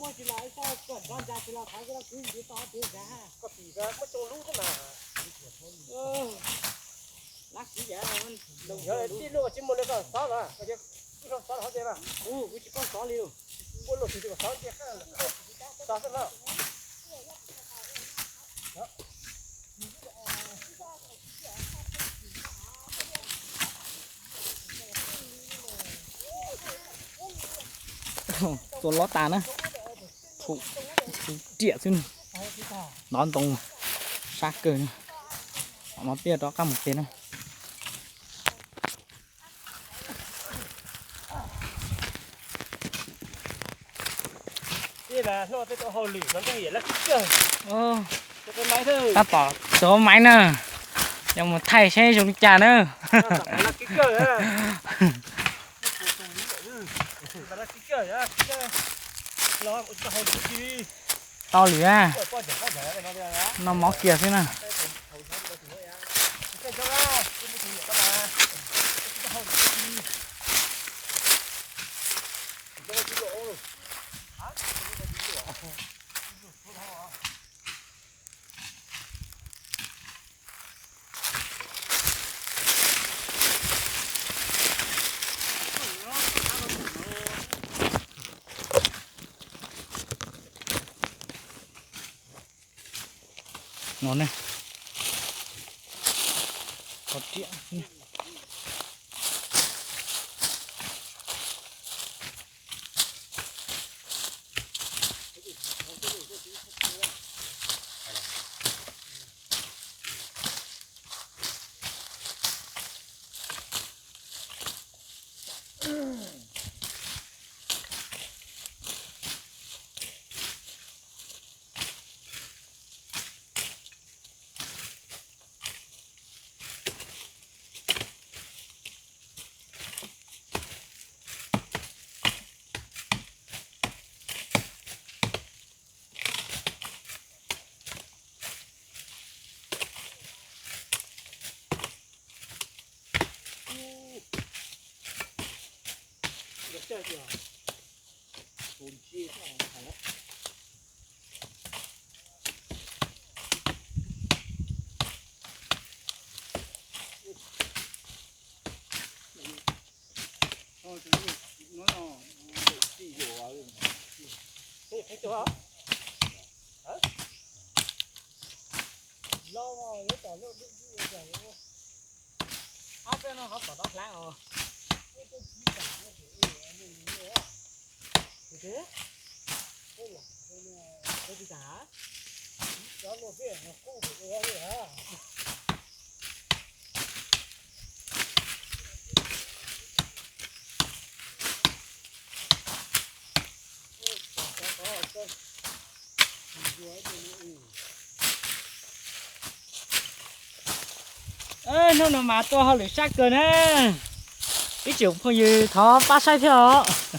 Muaj tsis los ib txoj koj nrov ntsa tsis los thov koj los kwv ntsis toj tiag ntsa. Koj pim muab tsoo lub xwb mas. Lab siv yam tij luj tsis muaj li koj xov los, koj tsis paub xov li. Ua luaj twg kom xov ntsia, xov xwb no. Tua lob tas na, riam xwb, nov ntoo sab kawg. No peb rov qab mus pem na. Tab tom txog maiv na, yog mus thaij seb zoo li cas na. Tau lwm a, noj mov kiag xwb na. No ne, qhov riam. Hnub no mas tua hauj lwm sab kawg na. Ib tsoom phooj ywg thov pab saib thiab os.